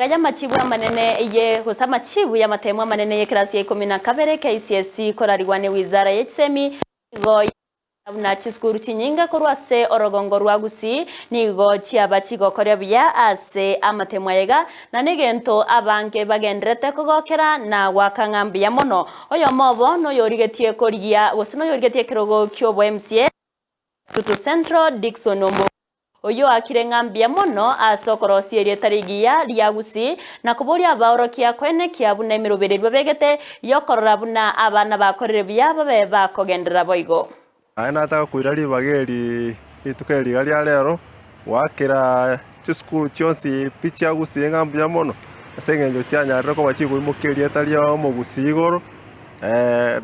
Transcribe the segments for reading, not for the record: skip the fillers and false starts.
Magega y'amachibu amanene ye gose amachibu y'amateemu amanene y'ekerasi ya ikomi na kabere KCSE korarigwa ne wizara ye chisemi nigo yaetera buna chisukuru chinyinge korwa ase orogongo rwa Gusii nigo chiaba chigokoria buya ase amatemu ayaiga na negento abange bagendererete kogokera na goaka ng'a mbuya mono. Oyomo obo noyorigetie korigia gose noyorigetie ekerogo ki'obo MCA Tutu Central Dickson Ombogo. Oyio oakire ng'a mbuya mono ase okorosia erieta rigiya ria Gusii, na koboria abaorokia koenekia buna emeroberi babegete y'okorora buna abana bakorire buya babe bakogenderera boigo. Aye nataka koira ribaga eri rituko eri iga ria rero, goakera chisukuru chionsi pi chia Gusii ng'a mbuya mono, ase eng'encho chianyarire koba chikoimokia erieta ria omogusii igoro.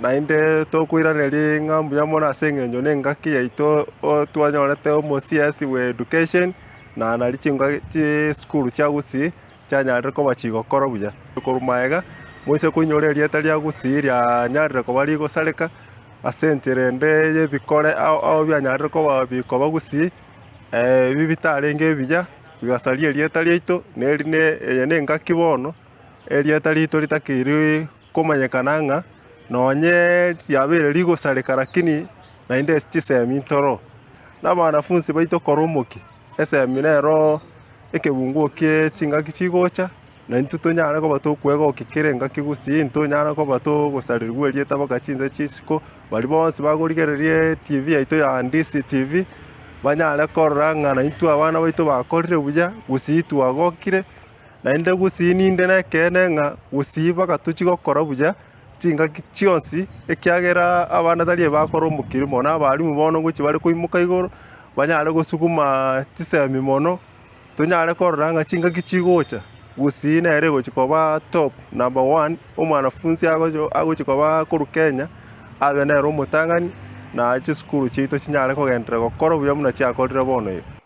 Naende tokoiraneria ng'a mbuya mono ase eng'encho na engaki yaito twanyorete omo CS bwe education na nario chingaki chisukuru chia gusii chianyarire koba chigokora buya. Korwa magega moise koinyora erieta ria gusii rianyarire koba rigosareka ase enchera ende ya ebikore ao ao bianyarire koba bikoba gusii ebi bitarenge ebiya bigasaria erieta riaito neri ne eye na engaki bono erieta riaito ritakeire. Komanyekana ng'a nonye riabeire rigosareka lakini naende ase chisemi ntoro na abanafunsi baito kora omokia, esemi nero ekebunguo kie chingaki chigocha, na intwe tonyare koba tokwegokia kera engaki gusii ntonyare koba togosarerigwa erieta mpaka chinse chia isiko, baria bonsi bakorigereria etv yaito ya Handisi TV, banyare korora ng'a naintwe abana baito bakorire buya, gusii twagokire. Naende gusii ninde nekeene ng'a gusii bagatochia gokora buya chingaki chionsi, ekiagera abana tari ebakora omokiri mono, abalimu bono ngochia bare koimoka igoro, banyare gosuguma chisemi mono, tonyare korora ng'a chingaki chigocha, gusii nere egochia koba top number one, omwanafunsi agochi agochia koba korwa Kenya, abe nere omotang'ani, na chisukuru chiaito chinyare kogenderera gokora buya buna chiakorire bono iga.